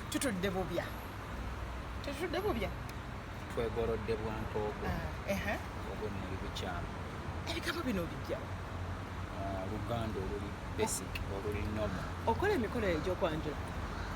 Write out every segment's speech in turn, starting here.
Tutudde bubya, tetutudde bubya. Twegolodde bwantoogo. Ah. Obwemmuli bukyamu. Ebigambo bino obijjawo? Ah, Luganda oluli basic, oluli normal. Okola emikolo egyokwanjula?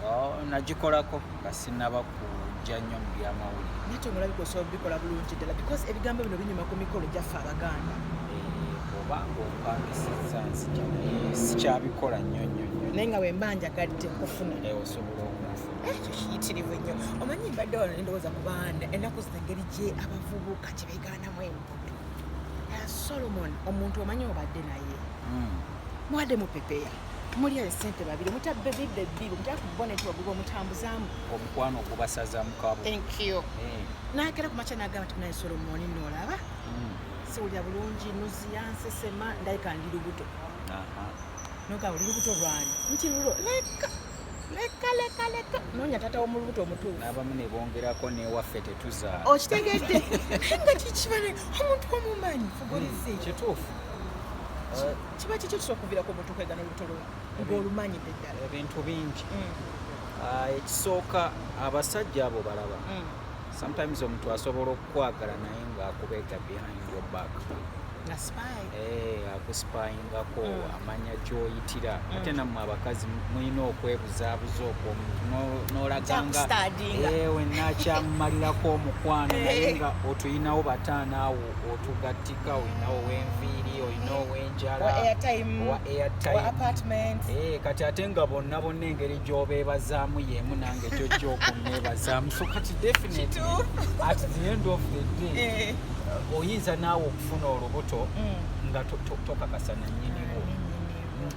Oh, nagikolako nga sinnaba kujja nnyo mu byamawulire. Naye tomulabika osobola obikola bulungi ddala, because ebigambo bino binyuma ku mikolo gyaffe Abaganda. Eh, oba ng'ompangisizza nzija, naye sikyabikola nnyo nnyo nnyo. Naye nga bwe mba njagadde nkufuna? Eh, osobola okunfuna. Ekyo kiyitirivu nnyo. Omanyi, mbadde wano nendowooza ku baana ennaku zino, engeri gye abavubuka gye beegaanamu embuto. Solomon, omuntu omanyi obadde naye, mubadde mupepeya, muli esente babiri, mutabbe bibbe mutera ku bonnet waggulu omutambuzaamu. Omukwano ogubasaza mu kabu. Thank you. Eh, Nakera ku makya n'agamba nti, "Naye Solomon, noolaba siwulira bulungi, nausea, nsesema, ndabika ndi lubuto." Nogamba, "Oli lubuto lwani?" Nti, "Lulo." "Leka, leka, leka, leka, noonya taata w'omu lubuto omutuufu." N'abamu ne bongerako, "N'ewaffe tetuzaala." Okitegedde? Naye nga kikibane omuntu omumanyi fugulize. Kituufu. Kiba kiki kisobola okuviirako omuntu okwegana olubuto lwo ng'olumanyidde ddala? Ebintu bingi. Ah, ekisooka, abasajja abo balaba sometimes omuntu asobola okukwagala naye ng'akubeega behind your back. Nga spy. Eh, akuspyingako, amanya gy'oyitira. Ate nammwe abakazi mulina okwebuzaabuza okwo, omuntu n'olaga nga Kyakustudyinga. Eh, wenna akyamumalirako omukwano, naye nga otuyinawo bataano awo otugattika, olinawo ow'enviiri, olina ow'enjala, wa airtime, owa airtime, wa apartment. Eh, kati ate nga bonna bonna engeri gy'obeebazaamu y'emu nange gyojja okunneebazaamu, so kati definitely at the end of the day oyinza naawe okufuna olubuto nga tokakasa na nnyiniwo.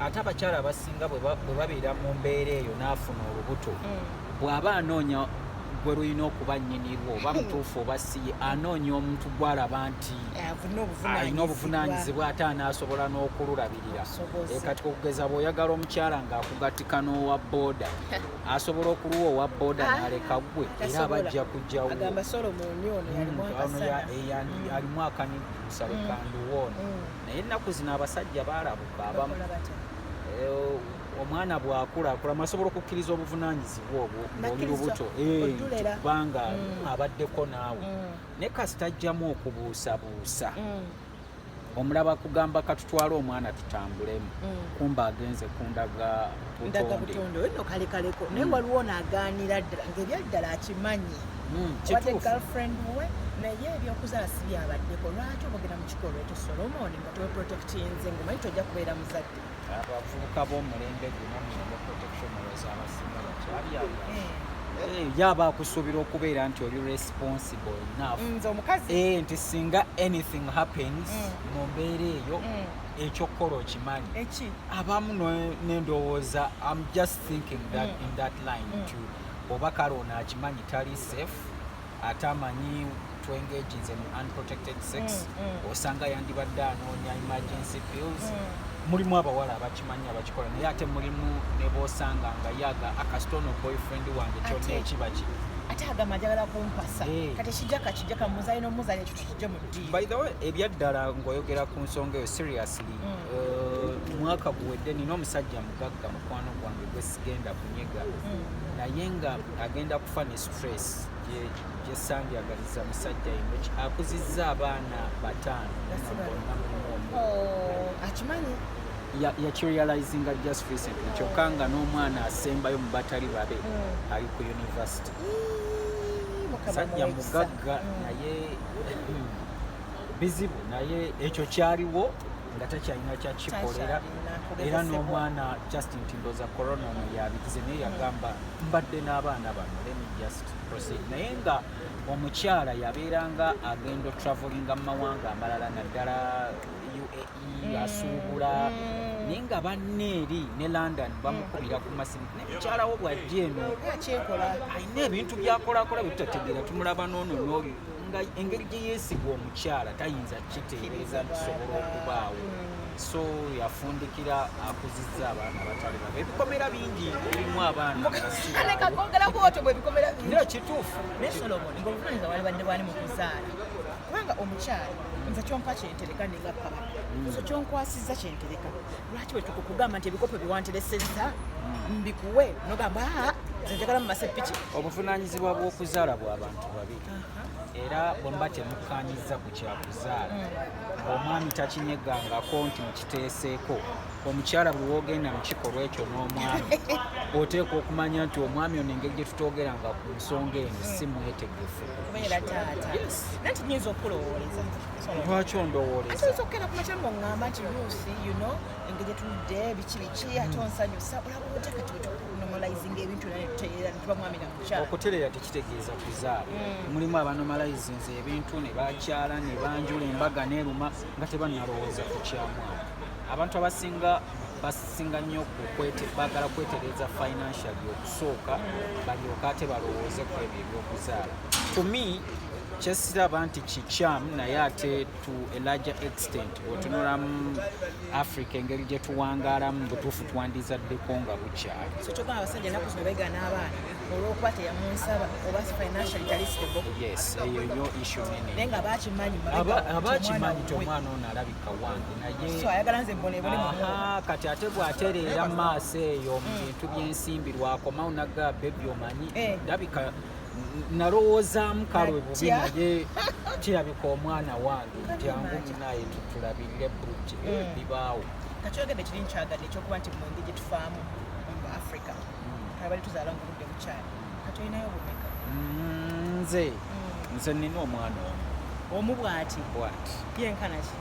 Ate abakyala abasinga bwe babeera mu mbeera eyo n'afuna olubuto, bw'aba anoonya gwe lulina okuba nnyinirwo, oba mutuufu oba siye, anoonya omuntu gw'alaba nti alina obuvunaanyizibwa ate anaasobola n'okululabirira. Obusobozi. Eh, kati okugeza bw'oyagala omukyala ng'akugattika n'owa booda, asobola okuluwa owa booda Ah, n'aleka ggwe, era tasobola. abajja kujjawo. Agamba, "Solomon ono yalimu Ono akasana." alimu akanigusa, lekanduwa ono. Naye ennaku zino abasajja baalabuka abamu. Bakola batya? Eh, omwana bw'akula akulamu, asobola okukkiriza obuvunaanyizibwa obwo ng'oli Nakkiriza lubuto. Eh, odulera. nti kubanga abaddeko naawe. Naye kasita ajjamu okubuusabuusa, omulaba kugamba, "Katutwale omwana tutambulemu," kumba agenze kundaga Ndaga butonde. Butonde oyo nno kalekaleko, naye waliwo naagaanira ddala ng'ebyaddala akimanyi wadde Kituufu. girlfriend we, naye ebyokuzaala si byabaddeko. Lwaki obogera mu kikolwa ekyo, Solomon, nga teweprotectinze, ngaomanyi tojja kubeera muzadde? Abavubuka b'omulembe guno nno protection olowooza abasinga bakyabyagala. Eh, yaba akusuubira okubeera nti oli responsible enough. Nze omukazi. Eh, nti singa anything happens mu mbeera eyo, ekyokukola okimanyi. Eki? Abamu nendowooza, I'm just thinking that in that line nti oba kale ono akimanyi tali safe, ate amanyi twengaginze mu unprotected sex, osanga yandibadde anoonya emergency pills. Mulimu abawala abakimanyi abakikola, naye ate mulimu ne boosanga nga yaga akasitono boyfriend wange kyonna ekiba ki. Ate agamba, "Njagala kumpasa." Eh. Kati ekijja kakijja, kamuzaali n'omuzaali, ekyo tukijje mu ddiiro. By the way, ebyaddala ng'oyogera ku nsonga eyo seriously, mwaka guwedde nina omusajja mugagga mukwano gwange gwe sigenda kunyega, naye nga agenda kufa ne stress gye sandyagaliza musajja ino. Akuzizza abaana bataano nga bonna mulimu omu. Oh, akimanyi? Yakirealizinga just recently, kyokka nga n'omwana asembayo mu batali babe ali ku university. Ii, Mukama Sajja muwe ekisa. mugagga, naye bizibu, naye ekyo kyaliwo nga takyalina kyakikolera. Takyalina, Era kugezesebwa. n'omwana just nti ndooza corona ono yabigize, naye yagamba, "Mbadde n'abaana bano, let me just proceed." Naye nga omukyala yabeeranga agenda otravelinga mu mawanga amalala, naddala UAE, asuubula, naye nga banne eri ne London bamukubira ku masimu, naye mukyala wo bw'ajja eno Akyekola. Alina ebintu byakolakola byetutategeera. Tumulaba n'ono n'oli nga engeri gye yeesiga omukyala tayinza kiteebereza nti kisobola okubaawo. So yafundikira akuzizza abaana batali babe. Ebikomera bingi birimu abaana nga si Aleka baabwe. kwogera bwotyo bwe bikomera bingi. Naye kituufu. Naye Solomon, ng'obuvunaanyizibwa wali badde bwani mu kuzaala? Kubanga omukyala, nze kyompa kyentereka, ninga papa, nze kyonkwasizza kyentereka. Lwaki bwe tukukugamba nti ebikopo byewanteresezza mbikuwe, nogamba, "Aa, Nze njagala mu masepiki. Obuvunaanyizibwa bw'okuzaala bw'abantu babiri, era bwe muba temukkaanyizza ku kyakuzaala, omwami takinyegangako nti mukiteeseeko. Omukyala buli wogenda mu kikolwa ekyo n'omwami, oteekwa okumanya nti omwami ono, engeri gye tutoogeranga ku nsonga eno, si mwetegefu. Kubeera taata. Yes. Nanti nyinza okukulowooleza. Lwaki Ate ondowooleza? oyinza okukenda ku makya ng'oŋŋamba nti, "Lucy, engeri gye tuludde, biki biki, ate onsanyusa." Olaba otya kati bwe tunormalizinga ebintu era netutereera netuba mwami na mukyala? Okutereera tekitegeeza kuzaala. Mulimu abanomalizinze ebintu ne bakyala ne banjula embaga neruma nga tebannalowooza ku kyamwana. Abantu abasinga basinga nnyo baagala kwetereeza financially okusooka, balyoke ate balowooze ku ebyo ebyokuzaala. To me, kyesiraba nti kikyamu, naye ate to a larger extent, otunulamu Africa engeri gye tuwangaalamu, butuufu twandizaddeko nga bukyali. So kyogamba abasajja ennaku zino beegaana abaana olw'okuba teyamunsaba oba financially tali stable? Yes, eyo yo issue nene. Naye nga bakimanyi. Abakimanyi ti omwana ono alabika wange, naye So ayagala nze mbonebone mu Aha, kati ate bw'atereera mu maaso eyo mu bintu by'ensimbi, lwakomawo naga, "Baby, omanyi, ndabika nalowoozaamu kale bubi, Natya. naye kirabika omwana wange, jangu munaye tulabirire bujje." Bibaawo. Kakyogedde kiri nkyagadde ekyokuba nti mu ngeri gye tufaamu mu Africa, kale bali tuzaala nga obudde bukyali. Kati olinayo bumeka? Nze nina omwana omu. Omu bw'ati? Bwati. Yenkana ki?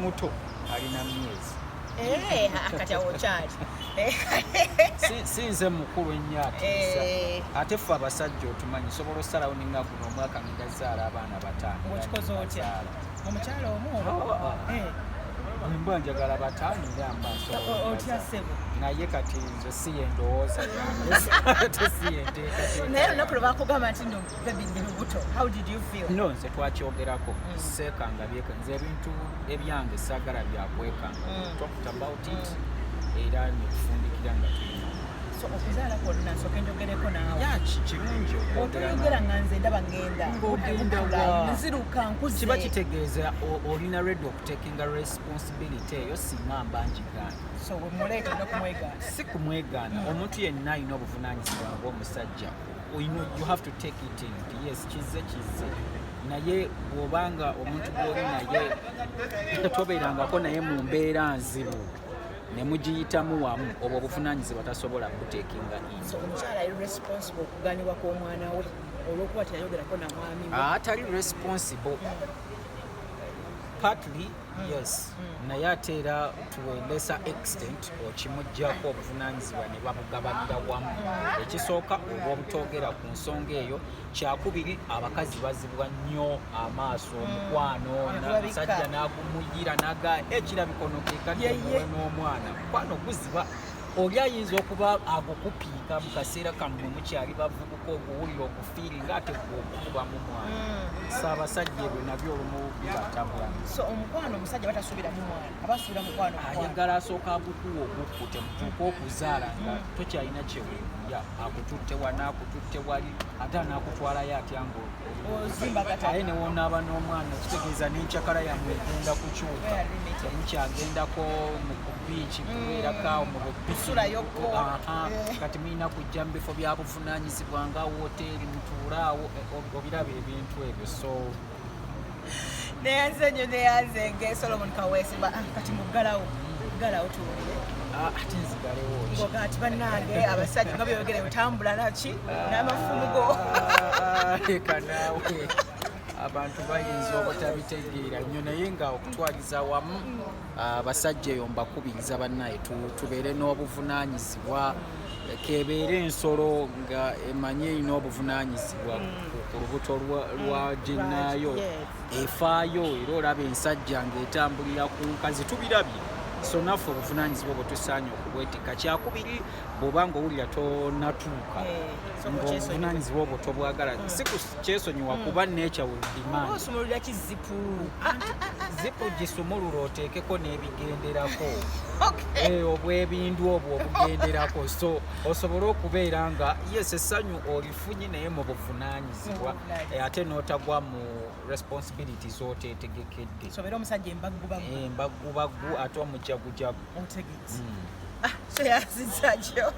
Muto, alina myezi. Eh, kati awo okyali. Si nze mukulu ennyo atiisa. Ate ffe abasajja otumanyi, sobola osalawo ninga guno omwaka ngenda zaala abaana bataano. Ng'okikoze otya? Bazaala. Omukyala omu? Ah, ah. Bwe mba njagala bataano era mba nsobola Otya okubazaala. ssebo? Naye kati nze si yendowooza yange, ate si yenteekateeka. Naye olunaku lwe bakugamba nti no, baby, ndi lubuto, how did you feel? No, nze twakyogerako, seekanga byeka. Nze ebintu ebyange saagala byakwekanga. Talked about it era nekufundikira nga tulina. So okuzaala kwonna, nsooke njogereko naawe. Ya, kirungi okwogera. Otoyogera nga nze ndaba ngenda. Ng'ogenda wa? Nziruka nkuze. Kiba kitegeeza olina ready okutekinga responsibility eyo singa mba ngigaana. So bwemuleeta olina kumwegaana? Si kumwegaana. Omuntu yenna alina obuvunaanyizibwa ng'omusajja. You have to take it in nti yes, kizze kizze, naye bw'obanga omuntu gw'oli naye tobeerangako naye mu mbeera nzibu ne mugiyitamu wamu, obwo obuvunaanyizibwa tasobola butekinga in. So omukyala ali responsible okuganibwa kw'omwana we olw'okuba teyayogerako na mwami we? Atali responsible, partly yes, naye ate era to a lesser extent okimuggyako obuvunaanyizibwa ne babugabanira wamu. Ekisooka, oba obutoogera ku nsonga eyo. Kyakubiri, abakazi bazibwa nnyo amaaso, omukwano. Gubabikka. Musajja n'agumuyira naga ekirabikono kekati Ye, ye. omuwe n'omwana. Mukwano guziba. Oli ayinza okuba agukupiika mu kaseera kano mwe mukyali bavubuka, oguwulira, ogufiiringa, ate gwe okukubamu mwana. So abasajja ebyo nabyo olumu bibatabula. So omukwano, omusajja batasuubiramu mwana, aba asuubira mukwano mukwano. Ayagala asooka agukuwa ogukkute, mutuuke okuzaala nga tokyalina kyewuuya, akututte wano, akututte wali, ate anaakutwalayo atya nga Ozimba gata. Aye newonaaba n'omwana, kitegeeza n'enkyakala yammwe egenda kukyuka. Very limited. Mukyagendako mu ku biiki, kubeerako awo mu bupiki. Kusulayokko. Aha, kati mulina kujja mu bifo bya buvunaanyizibwa nga woteeri, mutuule awo, obiraba ebintu ebyo, so Neyanze nnyo, neyanze nge Solomon Kaweesi. Kati muggalawo, ggalawo tuwulire. Ah, ate nzigalewo ki? Ngoga ati bannange abasajja nga byogere, otambula naki n'amafumu go. Ah, leka naawe, abantu bayinza obutabitegeera nnyo, naye nga okutwaliza wamu, abasajja eyo mbakubiriza bannaye tubeere n'obuvunaanyizibwa. Kebeere ensolo nga emanye erina obuvunaanyizibwa ku lubuto lwa ginnaayo, efaayo. Era olaba ensajja ng'etambulira ku nkazi, tubirabye. So naffe obuvunaanyizibwa bwe tusaanye okubwetikka. Kyakubiri, bw'oba nga owulira tonatuuka, Sooka okyesonyiwe. ng'obuvunaanyizibwa obwo tobwagala, si kyesonyiwa, kuba nature will Oba demand. osumululira ki zipu? Zipu gisumulula oteekeko n'ebigenderako. Okay. Obwebindu obwo obugenderako, so osobole okubeera nga yes, essanyu olifunye, naye mu buvunaanyizibwa. Mu buvunaanyizibwa. Ate n'otagwa mu responsibility z'oteetegekedde. So beera omusajja embaggubaggu. Embaggubaggu ate omujagujagu. Otegetse. Ah, so yazizakyo.